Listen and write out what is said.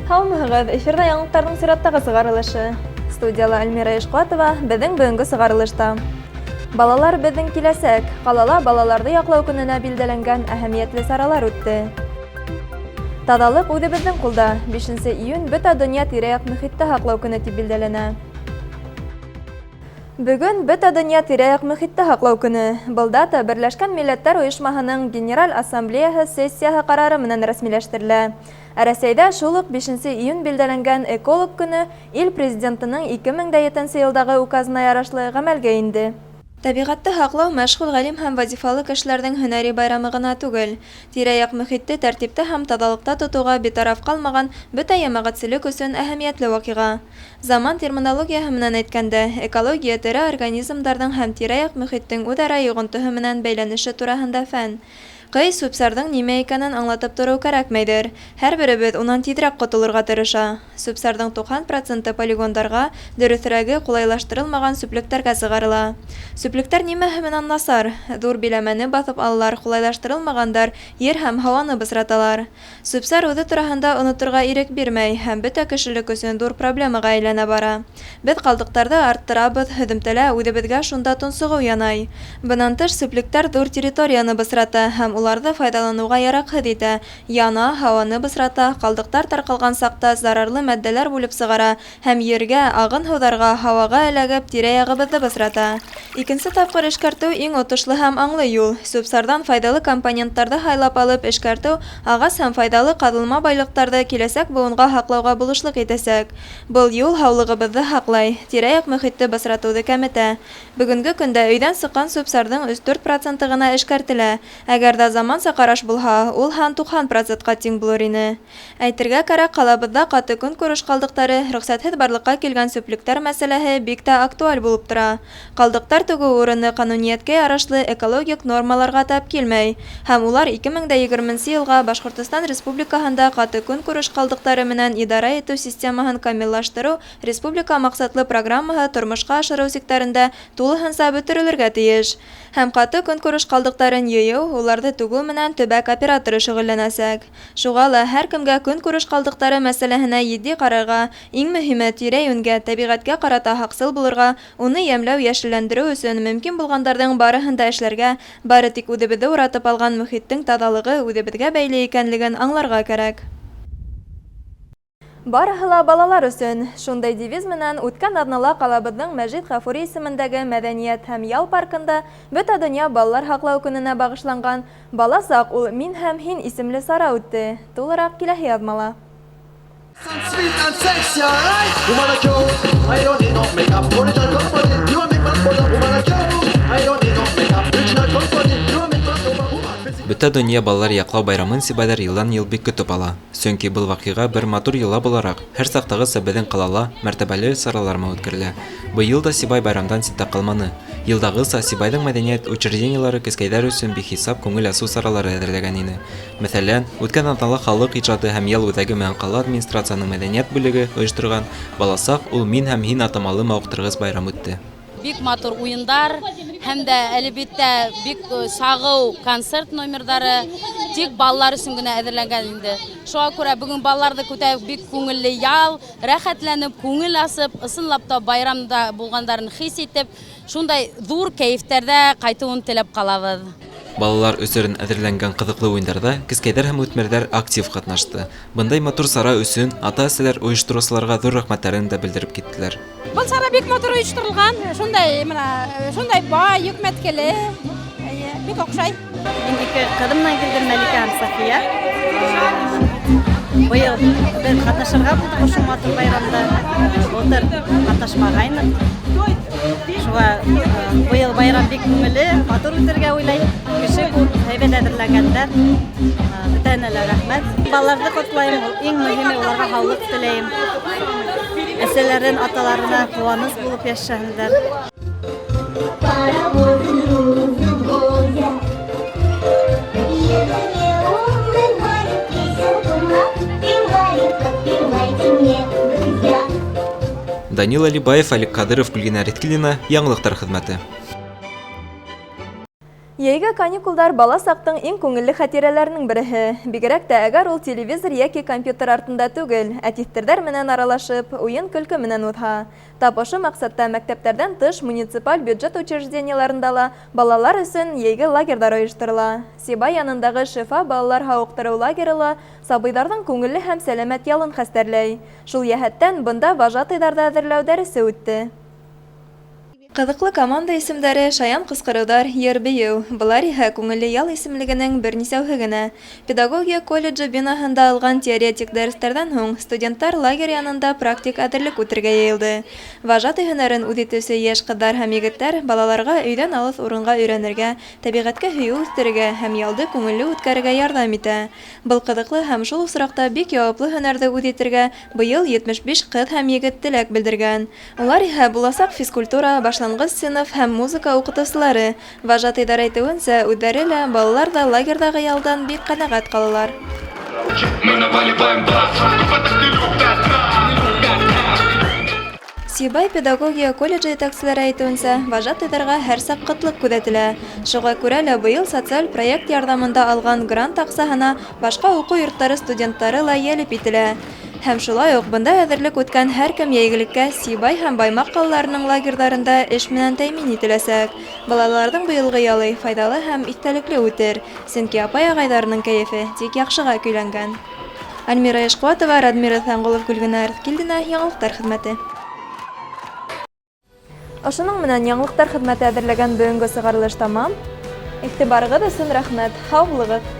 Һаумыһығыҙ! Эфирҙа яңылыҡтарҙың сираттағы сығарылышы. Студияла Альмира Ишҡуатова, беҙҙең бөгөнгө сығарылышта. Балалар беҙҙең киләсәк. Ҡалала балаларҙы яҡлау көнөнә билдәләнгән әһәмиәтле саралар үтте. Таҙалыҡ үҙебеҙҙең ҡулда. 5 июнь бөтә донъя тирә-яҡ мөхитте һаҡлау көнө тип билдәләнә. Бөгөн бөтә донъя тирә-яҡ мөхитте һаҡлау көнө. Был дата Берләшкән Милләттәр Ойошмаһының Генераль Ассамблеяһы сессияһы ҡарары менән рәсмиләштерелә. Ә Рәсәйҙә шул уҡ 5 июнь билдәләнгән Эколог көне ил Президентының 2007 йылдағы указына ярашлы ғәмәлгә инде. Тәбиғәтте һаҡлау мәшғүл ғалим һәм вазифалы кешеләрҙең һөнәри байрамы ғына түгел. Тирә-яҡ мөхитте тәртиптә һәм таҙалыҡта тотоуға битараф ҡалмаған бөтә йәмәғәтселек өсөн әһәмиәтле ваҡиға. Заман терминологияһы менән әйткәндә, экология тере организмдарҙың һәм тирә-яҡ мөхиттең үҙ-ара йоғонтоһо менән бәйләнеше тураһында фән. Ҡый, сүп-сарҙың нимә икәнен аңлатып тороу кәрәкмәйҙер. Һәр беребеҙ унан тиҙерәк ҡотолорға тырыша. Сүп-сарҙың 90 проценты полигондарға, дөрөҫөрәге, ҡулайлаштырылмаған сүплектәргә сығарыла. Сүплектәр нимәһе менән насар? Ҙур биләмәне баҫып алалар, ҡулайлаштырылмағандар ер һәм һауаны бысраталар. Сүп-сар үҙе тураһында оноторға ирек бирмәй һәм бөтә кешелек өсөн ҙур проблемаға әйләнә бара. Беҙ ҡалдыҡтарҙы арттырабыҙ, һөҙөмтәлә үҙебеҙгә шунда тонсоғоу янай. Бынан тыш, сүплектәр ҙур территорияны бысрата һәм уларҙы файҙаланыуға яраҡһыҙ итә, яна, һауаны бысрата, ҡалдыҡтар тарҡалған саҡта зарарлы матдәләр бүлеп сығара һәм ергә, ағын һыуҙарға, һауаға эләгеп, тирә-яғыбыҙҙы бысрата. Икенсе тапҡыр эшкәртеү иң отошло һәм аңлы юл. Сүп-сарҙан файҙалы компоненттарҙы һайлап алып эшкәртеү ағас һәм файҙалы ҡаҙылма байлыҡтарҙы киләсәк быуынға һаҡлауға булышлыҡ итәсәк. Был юл һаулығыбыҙҙы һаҡлай, тирә-яҡ мөхитте бысратыуҙы кәметә. Бөгөнгө көндә өйҙән сыҡҡан сүп-сарҙың өс-дүрт проценты ғына эшкәртелә. Әгәр ҙә заманса ҡараш булһа, ул һан 90 процентҡа тиң булыр ине. Әйтергә кәрәк, ҡалабыҙҙа ҡаты көнкүреш ҡалдыҡтары, рөхсәтһеҙ барлыҡҡа килгән сүплектәр мәсьәләһе бик тә актуаль булып тора. Ҡалдыҡтар түгеү урыны ҡануниәткә ярашлы экологик нормаларға тап килмәй һәм улар 2020 йылға Башҡортостан Республикаһында ҡаты көнкүреш ҡалдыҡтары менән идара итеү системаһын камиллаштырыу республика маҡсатлы программаһы тормошҡа ашырыу сиктәрендә тулыһынса бөтөрөлөргә тейеш. Һәм ҡаты көнкүреш ҡалдыҡтарын йыйыу, уларҙы түгеү менән төбәк операторы шөғөлләнәсәк. Шуға ла һәр кемгә көнкүреш ҡалдыҡтары мәсьәләһенә етди ҡарарға, иң мөһиме тирә-йүнгә, тәбиғәткә ҡарата һаҡсыл булырға, уны йәмләү, йәшелләндереү өсөн мөмкин булғандарҙың барыһын да эшләргә, бары тик үҙебеҙҙе уратып алған мөхиттең таҙалығы үҙебеҙгә бәйле икәнлеген аңларға кәрәк. Барыһы ла балалар өсөн. Шундай девиз менән үткән аҙнала ҡалабыҙҙың Мәжит Ғафури исемендәге мәҙәниәт һәм ял паркында бөтә донъя балалар һаҡлау көнөнә бағышланған Бала саҡ ул мин һәм һин исемле сара үтте. Тулыраҡ киләһе яҙмала. Бөтә донъя балалар яҡлау байрамын сибайҙар йылдан-йыл бик көтөп ала. Сөнки был ваҡиға бер матур йола булараҡ, һәр саҡтағыса беҙҙең ҡалала мәртәбәле саралар менән үткәрелә. Быйыл да Сибай байрамдан ситтә ҡалманы. Йылдағыса, Сибайҙың мәҙәниәт учреждениелары кескәйҙәр өсөн бихисап күңел асыу саралары әҙерләгән ине. Мәҫәлән, үткән аҙнала халыҡ ижады һәм ял үҙәге менән ҡала администрацияһының мәҙәниәт бүлеге ойошторған Баласаҡ ул мин һәм һин атамалы мауыҡтырғыс байрам үтте. Бик матур уйындар һәм дә әлбиттә бик сағыу концерт номерҙары тик балалар өсөн генә әҙерләнгән инде. Шуға күрә бөгөн балаларҙы көтәбеҙ, бик күңелле ял, рәхәтләнеп, күңел асып, ысынлап та байрамда булғандарын хис итеп, шундай ҙур кәйефтәрҙә ҡайтыуын теләп ҡалабыҙ. Балалар өсөн әҙерләнгән ҡыҙыҡлы уйындарҙа кескәйҙәр һәм үҫмерҙәр актив ҡатнашты. Бындай матур сара өсөн ата-әсәләр ойоштороусыларға ҙур рәхмәттәрен дә белдереп киттеләр. Был сара бик матур ойошторолған, шундай мына шундай бай, йөкмәткеле, бик оҡшай. Мин ике ҡыҙым менән килдем, Мәликә һәм София. Быйыл беҙ ҡатнашырға булдыҡ ошо матур байрамда. Былтыр ҡатнашмағайныҡ. Шуға быйыл байрам бик күңелле, матур үтергә уйлайым. Кеше күп, һәйбәт әҙерләнгәндәр. Бөтәһенә лә рәхмәт. Балаларҙы ҡотлайым, иң мөһиме уларға һаулыҡ теләйем. Әсәләрен, аталарына ҡыуаныс булып йәшәһендәр. Данил Алибаев, Олег Кадыров, Гөлгенә Риткилина, Яңылыҡтар хеҙмәте. Йәйге каникулдар бала саҡтың иң күңелле хәтирәләренең береһе. Бигерәк тә әгәр ул телевизор йәки компьютер артында түгел, ә тиҫтерҙәр менән аралашып, уйын-көлкө менән уҙһа. Тап ошо маҡсатта мәктәптәрҙән тыш муниципаль бюджет учреждениеларында ла балалар өсөн йәйге лагерҙар ойошторола. Сибай янындағы Шифа балалар һауыҡтырыу лагеры ла сабыйҙарҙың күңелле һәм сәләмәт ялын хәстәрләй. Шул йәһәттән бында вожатыйҙарҙы әҙерләү дәресе үтте. Ҡыҙыҡлы команда исемдәре, шаян ҡысҡырыуҙар, йыр-бейеү. Былар иһә күңелле ял исемлегенең бернисәүһе генә. Педагогия колледжы бинаһында алған теоретик дәрестәрҙән һуң студенттар лагерь янында практик әҙерлек үтергә йыйылды. Вожатый һөнәрен үҙ итеүсе йәш ҡыҙҙар һәм егеттәр балаларға өйҙән алыҫ урынға өйрәнергә, тәбиғәткә һөйөү үҫтерергә һәм ялды күңелле үткәрергә ярҙам итә. Был ҡыҙыҡлы һәм шул осраҡта бик яуаплы һөнәрҙе үҙ итергә быйыл 75 ҡыҙ һәм егет теләк белдергән. Улар иһә буласаҡ физкультура, башланғыс синыф һәм музыка уҡытыусылары. Вожатыйҙар әйтеүенсә, үҙҙәре лә, балалар ҙа лагерҙағы ялдан бик ҡәнәғәт ҡалалар. Мы наваливаем бас. Сибай педагогия колледжы етәкселәре әйтеүенсә, вожатыйҙарға һәр саҡ ҡытлыҡ күҙәтелә. Шуға күрә лә быйыл социаль проект ярҙамында алған грант аҡсаһына башҡа уҡыу йорттары студенттары ла йәлеп ителә. Һәм шулай уҡ бында әҙерлек үткән һәр кем йәйгелеккә Сибай һәм Баймаҡ ҡалаларының лагерҙарында эш менән тәьмин ителәсәк. Балаларҙың быйылғы ялы файҙалы һәм иҫтәлекле үтер, сөнки апай-ағайҙарының кәйефе тик яҡшыға көйләнгән. Альмира Ишҡуатова, Радмир Иҫәнғолов, Гөлгенә Арыҫкилдина, Яңылыҡтар хеҙмәте. Ошоноң менән Яңылыҡтар хеҙмәте әҙерләгән бөгөнгө сығарылыш тамам. Иғтибарығыҙ өсөн рәхмәт. Һау булығыҙ!